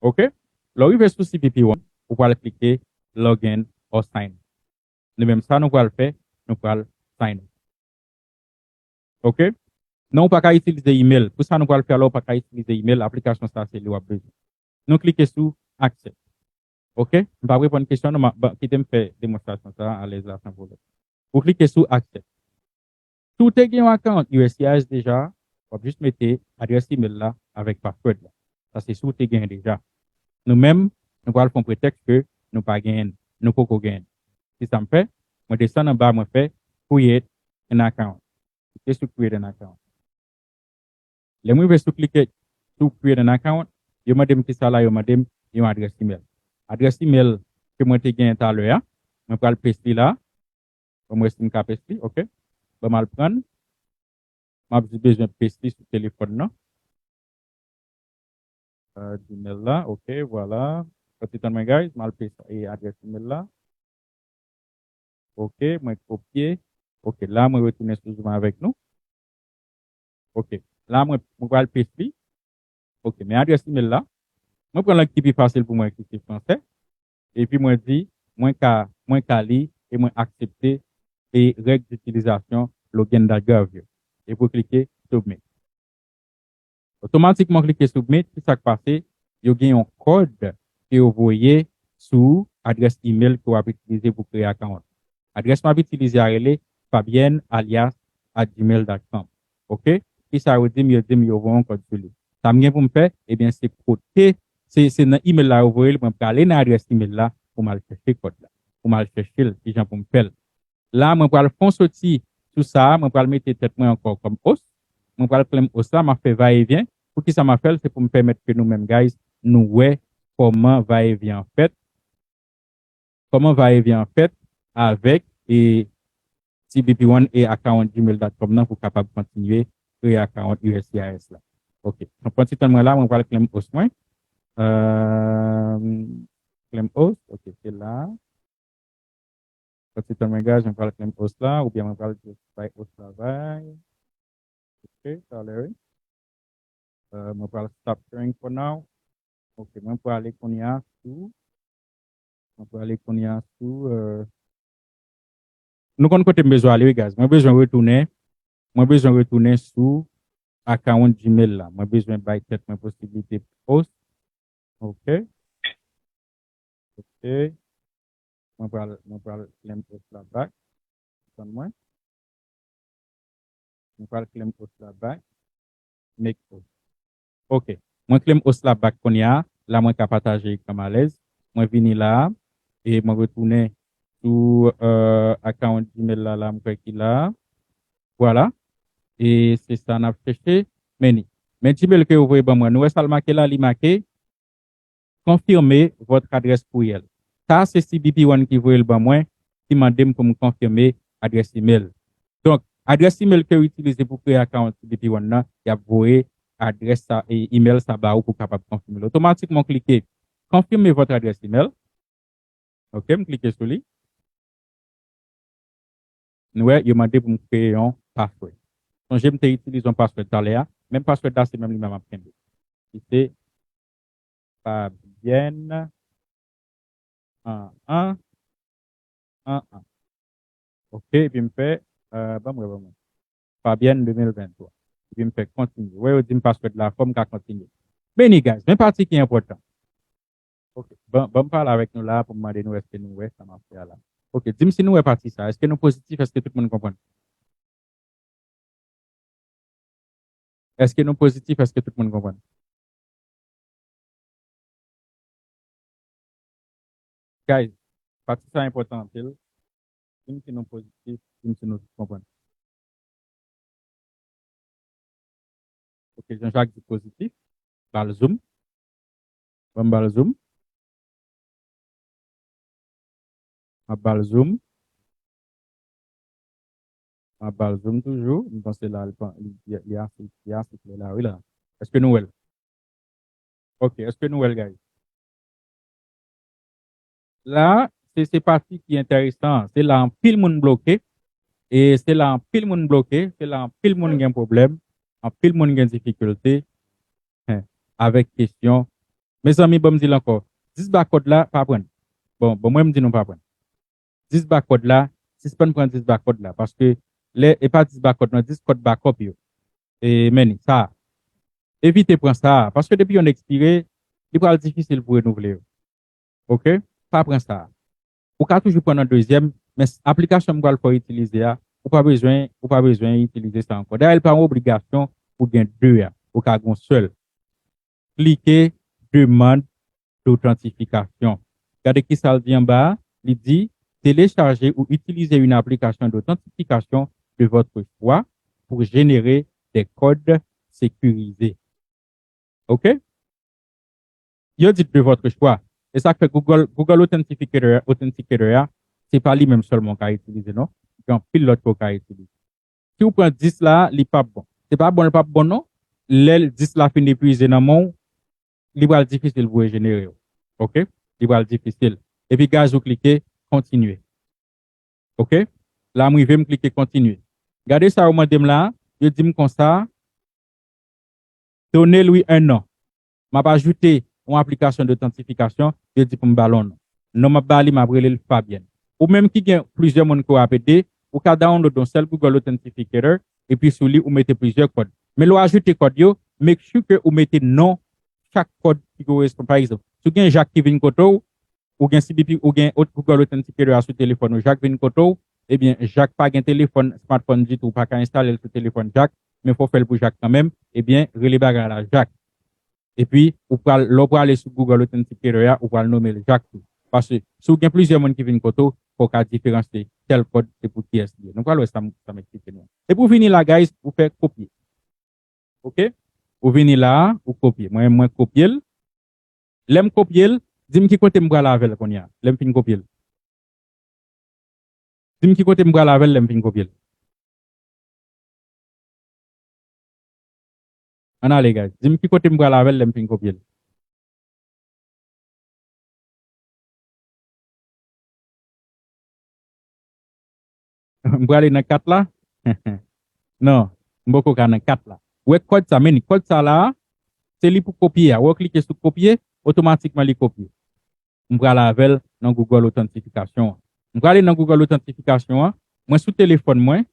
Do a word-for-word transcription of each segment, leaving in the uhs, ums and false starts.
Ok? Lè w rive sou C B P One, ou pral klike login or sign. Nou menm sa nou pral fè, nou pral sign in. Ok? Non, ou pa ka itilize email. Pou sa nou pral fè alò, ou pa ka itilize email. Aplikasyon sa se li w ap bezwen. Nou klike sou accept. Ok? M p ap reponn kesyon nou, ma, ba, kite m fè demonstrasyon sa alèz la san pwoblèm. Ou klike sou accept. Si w te gen yon account U S C I S deja, w ap jis mete adrès email la avèk password la. Sa se si w te genyen deja. Nou menm, nou pral fè yon pretèks ke nou pa genyen, nou poko genyen. Se sa m fè, mwen desann anba, mwen fè create an account. Klike sou create an account. Lè m rive sou klike sou create an account, yo mande m kisa la, yo mande m yon adrès email. Adrès email ke mwen te genyen talè a, mwen pral paste li la. Ban m wè si m ka paste li, ok. Ban m al pran l. M ap jis bezwen paste li sou telefòn nan. Euh, Gmail la, ok, vwala. Fò ti tann mwen, guys, m al paste e adrès email la. Ok, mwen kopye. Ok, la mwen retounen sou Zoom avèk nou. Ok, la mwen, mwen pral paste li. Ok, men adrès email la. Mwen pran lang ki pi fasil pou mwen ki se fransè. Epi mwen di, mwen ka, mwen ka li e mwen aksepte e règ ditilizasyon login dot gov yo. Epi w klike submit. Otomatikman w klike submit, ki sa k pase? Yo gen yon kòd ke yo voye sou adrès email ke w ap itilize pou kreye account. Adrès m ap itilize a rele Fabienne alias at gmail dot com. Ok? Ki sa yo di m? Yo di m yo voye yon kòd sou li. Sa m gen pou m fè, ebyen, se kote, se, se nan email la yo voye l, mwen prale nan adrès email la pou m al chèche kòd la. Pou m al chèche l, kijan pou m fè l. La, mwen pral fè yon soti sou sa, mwen pral mete tèt mwen ankò kòm host. Mwen pral claim host la, m ap fè va e vyen. Poukisa m ap fè l? Se pou m pèmèt ke nou menm, guys, nou wè kòman va e vyen an fèt. Kòman va e vyen an fèt avèk e C B P One e account gmail dot com nan pou kapab kontinye kreye account U S C I S la. Ok. Donk, pran ti tan mwen la, mwen pral claim host mwen. Euh, claim host, ok, se la. Pran ti tan mwen, guys, mwen pral claim host la, oubyen mwen pral just bay host la bay. Ok, talè, wi. Euh, mwen pral stop sharing for now. Ok, mwen prale kounye a sou, mwen prale kounye a sou, euh, nou konn kote m bezwen ale, wi, guys. Mwen bezwen retounen, mwen bezwen retounen sou account Gmail la. Mwen bezwen bay tèt mwen posiblite host. Ok. Ok. Mwen pral, mwen pral claim host la back. Tann mwen. Mwen pral claim host la back. Make host. Ok. Mwen claim host la back kounye a. La, mwen ka pataje ekran m alèz. Mwen vini la. E mwen retounen sou, euh, account Gmail la, la, mwen kwè ki la. Vwala. E se sa n ap chèche. Men ni. Men Gmail ke yo voye ban mwen. Nou wè sa l make la, li make confirmez votre adresse courriel. Sa se C B P One ki voye l ban mwen, ki mande m pou m konfime adrès email. Donk, adrès email ke w itilize pou kreye account C B P One nan, y ap voye adrès sa, e, email sa ba ou pou w kapab konfime l. Otomatikman, w klike confirmez votre adresse email. Ok, m klike sou li. Nou wè, yo mande pou m kreye yon password. Sonje m te itilize yon password talè a. Menm password la, se menm li menm m ap kenbe. Ki se Fabienne an an an an. Ok, epi m fè, euh, ban m wè, ban m wè. Fabienne de mil venntwa. Epi m fè kontinye. Wè, yo di m password la, fò m ka kontinye. Men ni, guys, men pati ki enpòtan. Ok, ban, ban m pale avèk nou la pou m mande nou èske nou wè sa m ap fè a la. Ok, di m si nou wè pati sa. Èske nou pozitif? Èske tout moun konprann? Èske nou pozitif? Èske tout moun konprann? Guys, pati sa enpòtan anpil. Di m si nou pozitif, di m si nou tout konprann. Ok, Jean-Jacques di pozitif. Ba l zoom. Ban m ba l zoom. M ap ba l zoom. M ap ba l zoom toujou. M panse la, li, li, li ase, li ase klè la, wi la. Èske nou wè l? Ok, èske nou wè l, guys? La, se, se pati ki enteresan an. Se la anpil moun bloke. E se la anpil moun bloke. Se la anpil moun gen pwoblèm. Anpil moun gen difikilte, hen, avèk kesyon Mezanmi, ban m di l ankò. Dis ba kòd la, pa pran l. Bon, bon, mwen m di nou pa pran l. Dis ba kòd la, sispann pran dis ba kòd la. Paske lè, e pa dis ba kòd non, dis kòd bakòp yo. E, men sa. Evite pran sa. Paske depi yon ekspire, li pral difisil pou renouvle yo. Oke? Pa pran sa. Ou ka toujou pran yon dezyèm, men s- aplikasyon m pral fè w itilize a, ou pa bezwen, ou pa bezwen itilize sa ankò. Dayè, li pa yon obligasyon pou gen de a. Ou ka gen yon sèl. Klike demande d'authentification. Gade ki sa l di anba a. Li di, télécharger ou utiliser une application d'authentification de votre choix pour générer des codes sécurisés. Oke? Yo di de votre choix. E sa k fè Google, Google Authentificator, Authenticator a, se pa li menm sèlman w ka itilize, non. Gen anpil lòt ke w ka itilize. Si w pran dis la, li p ap bon. Se pa bon, li p ap bon, non. Lè dis la fin epuize nan men w, li pral difisil pou rejenere w. Oke? Li pral difisil. Epi, guys, ou klike kontinye. Oke? La, m rive, m klike kontinye. Gade sa yo mande m la, yo di m konsa, Donnez-lui un nom. M ap ajoute yon aplikasyon d'authentification, yo di pou m ba l yon non. Non m ap ba li, m ap rele l Fabienne. Ou menm ki gen plizyè moun ke w ap ede, ou ka download yon sèl Google Authentificator, epi sou li, ou mete plizyè kòd. Men lè w ajoute kòd yo, make sure ke ou mete non chak kòd ki koresponn. Pa egzanp, si w gen Jak ki vin kote w, ou gen C B P, ou gen ot- Google Authenticator a sou telefòn ou, Jak vin kote w, ebyen, Jak pa gen telefòn, smartphone ditou, ou pa ka enstale l sou telefòn Jak, men fò w fè l pou Jak kanmenm, ebyen, rele bagay la Jak. Epi, ou pral, lè w prale sou Google Authenticator a, ou pral nonmen l Jak tou. Paske, si w gen plizyè moun ki vin kote w, fò w ka diferansye tèl kòd se pou kiyès li ye. Nou pral wè sa m, sa m eksplike nou. Epi w vini la, guys, ou fè kopye. Oke? Ou vini la, ou kopye. Mwen, mwen kopye l. Lè m kopye l, di m ki kote m pral avè l kounye a, lè m fin kopye l. Di m ki kote m pral avè l lè m fin kopye l. Ann ale, guys. Di m ki kote m pral avè l lè m fin kopye l. M prale nan kat la? Non, m poko ka nan kat la. Ou wè kòd sa, men kòd sa la, se li pou kopye a. Ou wè, klike sou kopye, otomatikman li kopye. M prale avè l nan Google Authentification an. M prale nan Google Authentification an. Mwen sou telefòn mwen.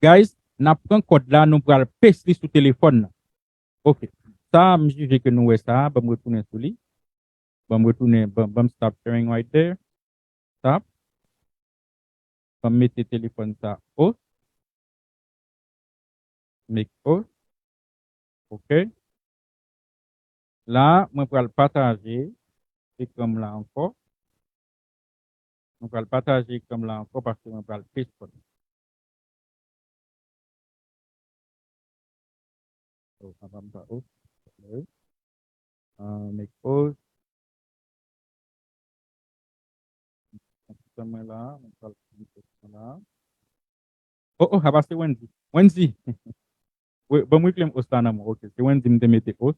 Guys, n ap pran kòd la, nou pral paste li sou telefòn nan. Oke. Sa, m jije ke nou wè sa, ban m retounen sou li. Ban m retounen, ban, ban m stop sharing right there. Stop. Ban m mete telefòn sa off. Make off. Oke. La, mwen pral pataje ekran m la ankò. Mwen pral pataje ekran m la ankò paske mwen pral paste kòd. Oh, apa m pa, oh, sorry. Ah, make pause. Mwen la, mwen pral mete sa la. Oh, oh, apa se Wendy. Wendy! Wi, ban mwen klem os la nan mwen. Ok, se Wendy m te mete os.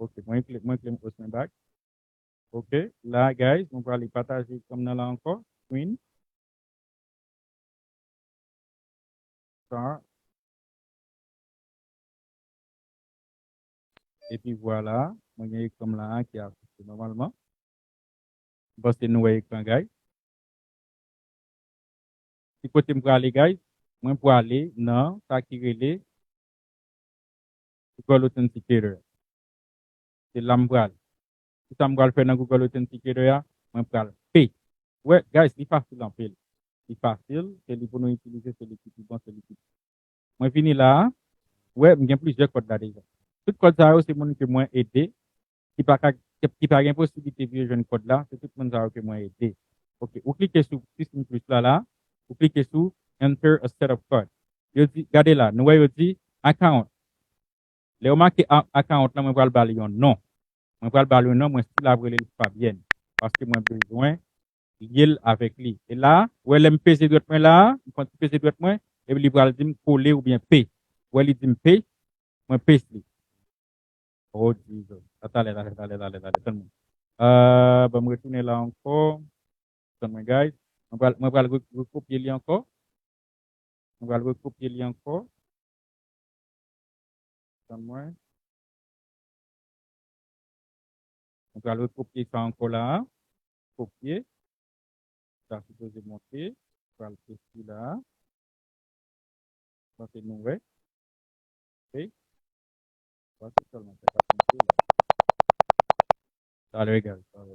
Ok, mwen kle, mwen klem os mwen back. Ok, la, guys, mwen prale pataje ekran m nan la ankò. Screen. Sa. Epi vwala, mwen gen ekran m la a ki afiche nòmalman. M panse nou wè ekran, guys. Ki kote m prale, guys? Mwen prale nan sa ki rele Google Authenticator. Se la m prale. Kisa m pral fè nan Google Authenticator a? Mwen pral pay. Wè, guys, li fasil anpil. Li fasil, se li pou nou itilize, se li ki pi bon, se li ki Mwen vini la a. Wè, m gen plizyè kòd la deja. Tout kòd sa yo, se moun ke mwen ede, ki pa ka, ki pa gen posiblite vire jwenn kòd la, se tout moun sa yo ke mwen ede. Ok, ou klike sou plis m plis la la, ou klike sou Enter a set of code. Yo di, gade la, nou wè yo di account. Lè yo make a- account la, mwen pral ba li yon non. Mwen pral ba li yon non, mwen stil ap rele l Fabienne. Paske mwen bezwen lye l avèk li. E la, wè lè m peze dwèt mwen la, m fè yon ti peze dwèt mwen, epi li pral di m kole oubyen pay. Wè li di m pay, mwen pay li. Oh, Jesus. A talè, talè, talè, talè, talè, tann mwen. Euh, ban m retounen la ankò. Tann mwen, guys. Mwen pral, mwen pral re- rekopye li ankò. Mwen pral rekopye li ankò. Tann mwen. Mwen pral rekopye sa ankò la. Kopye. Sa sipoze monte. Pral pesi la. Sa se nou wè. Ok. Sa se sèlman sa k ap monte la. Talè, guys, talè.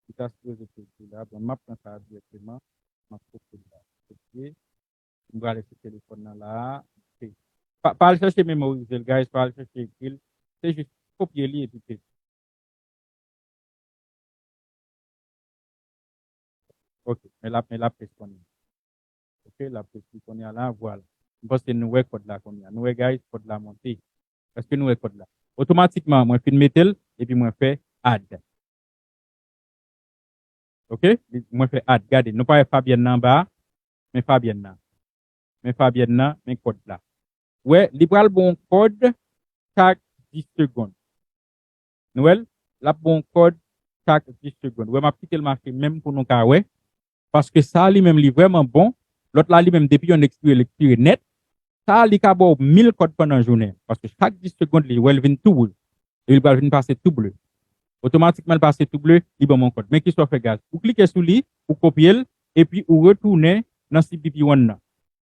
Li ta sipoze pesi la. Bon, m ap pran sa dirèkteman. M ap kopye l la. Kopye. M prale sou telefòn nan la. Ok. Pa, pa al chèche memorize l, guys. Pa al chèche ekri l. Se jis kopye li epi pesi. Ok, men l ap, men l ap pesi kounye a. Ok, l ap pesi kounye a la, vwala. M panse nou wè kòd la kounye a. Nou wè, guys, kòd la monte. Èske nou wè kòd la? Otomatikman, mwen fin mete l, epi mwen fè add. Ok, li- mwen fè add. Gade, nou pa wè Fabienne nan anba a, men Fabienne nan. Men Fabienne nan, men kòd la. Wè, li pral bon kòd chak dis segonn. Nou wè l? L ap bon kòd chak dis segonn. Wè, m ap kite l mache menm pou nou ka wè. Paske sa li menm li vrèman bon. Lòt la li menm depi yonn ekspire, l ekspire nèt. Sa li ka ba w mil kòd pandan jounen. Paske chak dis segonn li wè l vin tou wouz. Epi li pral vin pase tou ble. Otomatikman l pase tou ble, li ban m yon kòd. Men kisa w fè, guys? Ou klike sou li, ou kopye l, epi ou retounen nan C B P One nan.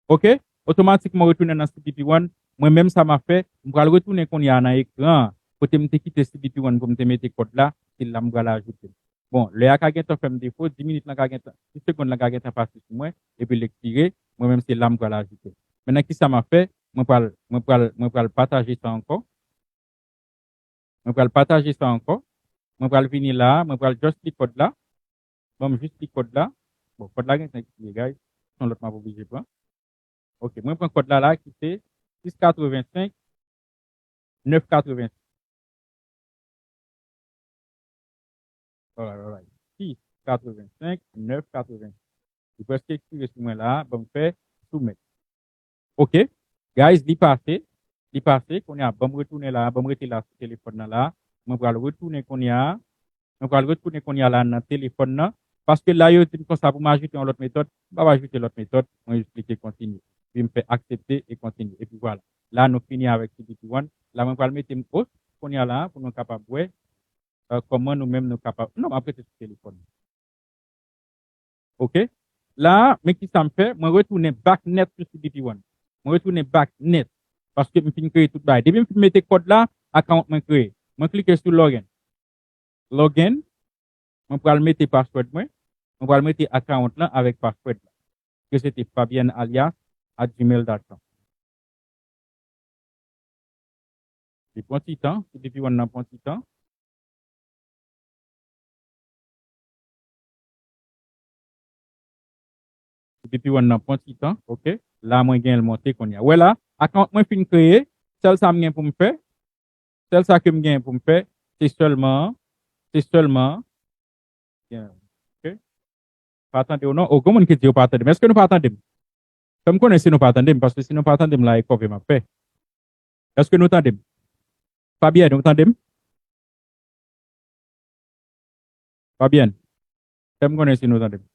Ok? Otomatikman retounen nan C B P One. Mwen menm sa m ap fè, m pral retounen kounye a nan ekran an, kote m te kite C B P One pou m te mete kòd la, se la m pral ajoute l. Bon, lè a ka gentan fè m defo, dis minit lan ka gentan, dis segonn lan ka gentan pase sou mwen, epi l ekspire, mwen menm se la m pral ajoute l. Mentnan kisa m ap fè? Mwen pral, mwen pral, mwen pral pataje sa ankò. Mwen pral pataje sa ankò. Mwen pral vini la, mwen pral just li kòd la. Ban m jis li kòd la. Bon, kòd la gentan ekspire, guys. Se yon lòt m ap oblije pran. Ok, mwen pran kòd la la ki se sis katrevensenk, nèf katrevensenk. Alright, alright. Sis katrevensenk, nèf katrevensenk. Li prèske ekspire sou mwen la, ban m fè soumèt. Ok. Guys, li pase. Li pase. Kounye a, ban m retounen la. Ban m rete la sou telefòn nan la. Mwen pral retounen kounye a. Mwen pral retounen kounye a la nan telefòn nan. Paske la, yo di m konsa pou m ajoute yon lòt metòd. M p ap ajoute lòt metòd. Mwen jis klike kontinye. Epi m fè aksepte e kontinye. Epi vwala. La, nou fini avèk C B P One. La, mwen pral mete m os kounye a la pou nou kapab wè euh, kòman nou menm nou kapab. Non, m ap rete sou telefòn. Ok? La, men ki sa m fè? Mwen retounen back nèt sou C B P One. Mwen retounen back nèt. Paske m fin kreye tout bagay. Depi m fin mete kòd la, account mwen kreye. Mwen klike sou login. Login. Mwen pral mete password mwen. Mwen pral mete account lan avèk password la. Ke se te Fabienne alias at gmail dot com. Li pran ti tan, C B P One nan pran ti tan. C B P One nan pran ti tan, ok. La, mwen gen l monte kounye a. Wè la, account mwen fin kreye, sèl sa m gen pou m fè, sèl sa ke m gen pou m fè, se sèlman, se sèlman, ok. Pa tande w non. O, gen moun ki di yo pa tande m. Èske nou pa tande m? Fè m konnen si nou pa tande m, paske si nou pa tande m la, e kòve m ap fè. Èske nou tande m? Fabienne, ou tande m? Fabienne, fè m konnen si nou tande m.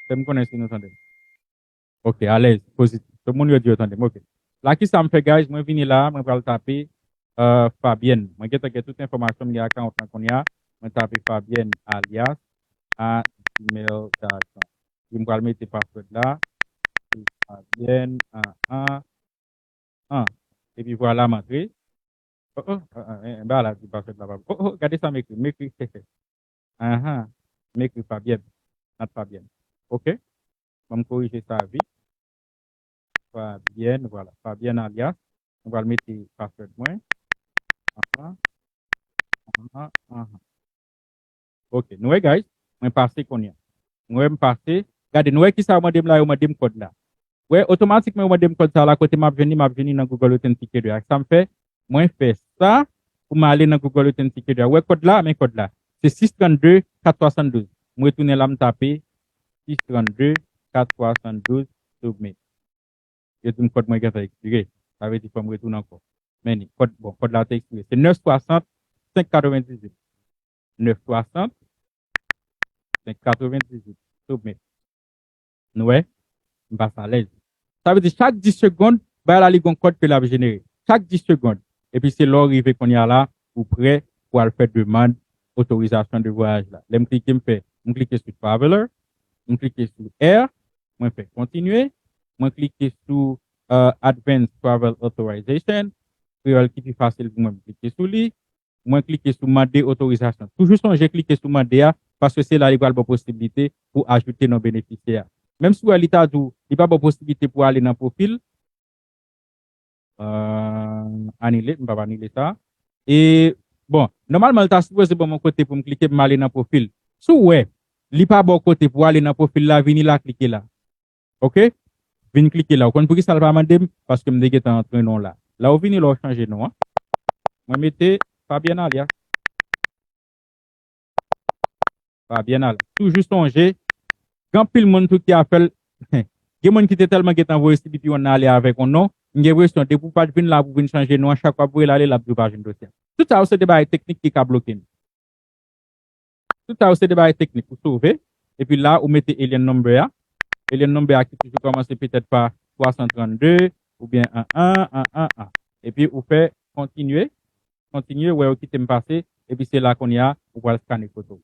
Fè m konnen si nou tande m. Ok, alèz, pozitif. Tout moun yo di yo tande m, ok. La, ki sa m fè, guys? Mwen vini la, mwen pral tape euh, Fabienne. Mwen gentan gen tout enfòmasyon m gen account lan kounye a. Mwen tape Fabienne alias at gmail dot com. Epi m pral mete password la. Fabienne, an, an, an. Epi vwala, m antre. Oh, oh, oh, oh, en, en, ba la, di password la pa bon. Oh, oh, gade sa m ekri. M ekri. Anhan. M ekri Fabienne. Not Fabienne. Ok. Ban m korije sa vit. Fabienne, vwala. Fabienne alias. Mwen pral mete password mwen. Anhan. Anhan, anhan. Ok, nou wè, guys, mwen pase kounye a. Nou wè m pase. Gade, nou wè kisa yo mande m la, yo mande m kòd la. Wè, otomatikman, yo mande m kòd sa la, kote m ap jwenn li, m ap jwenn li nan Google Authenticator. Ak sa m fè, mwen fè sa pou m ale nan Google Authenticator. Wè kòd la, men kòd la. Se sis trannde, kat swasanndouz. Mwen retounen la, m tape sis trannde, kat swasanndouz, submit. Yo di m kòd mwen gentan ekspire. Sa vle di fò m retounen ankò. Men ni, kòd, bon, kòd la te ekspire. Se nèf swasant, senk katrevendizuit. Nèf swasant, senk katrevendizuit. Submit. Nou wè? M pase alèz. Sa vle di chak dis segonn, bagay la li gon kòd ke l ap jenere. Chak dis segonn. Epi se lè w rive kounye a la, ou prè pou al fè demann otorizasyon de vwayaj la. Lè m klike, m fè, m klike sou Traveler, m klike sou Air, mwen fè kontinye, mwen klike sou uh, Advance Travel Authorization, kreyòl ki pi fasil pou mwen, m klike sou li, mwen klike sou mande otorizasyon. Toujou sonje klike sou mande a, paske se la li pral ba w posiblite pou ajoute non benefisyè a. Menm si w wè li ta di w, li pa ba w posiblite pou ale nan pwofil, uh, anile, m p ap anile sa. E, bon, nòmalman, li ta sipoze ban mwen kote pou m klike pou m ale nan pwofil. Si w wè, li pa ba w kote pou ale nan pwofil la, vini la, klike la. Ok? Vin klike la. Ou konn poukisa l pa mande m? Paske m te gentan antre non la. La ou vini la ou chanje non an. Mwen mete Fabienne Alia. Fabienne Alia. Toujou sonje, gen anpil moun tou ki ap fè l. Gen moun ki te tèlman gentan voye C B P one nan ale avèk yon non, m gen enpresyon depi w pa t vin la pou vin chanje non an, chak w ap voye l ale, l ap di w pa jwenn dosye a. Tout sa yo se de bagay teknik ki ka bloke nou. Tout sa yo se de bagay teknik. Ou sove, epi la ou mete alien number a. Alien number a ki toujou kòmanse petèt pa twa san trannde oubyen an an an an an. Epi ou fè kontinye, kontinye, wè yo kite m pase, epi se la kounye a ou pral skane foto.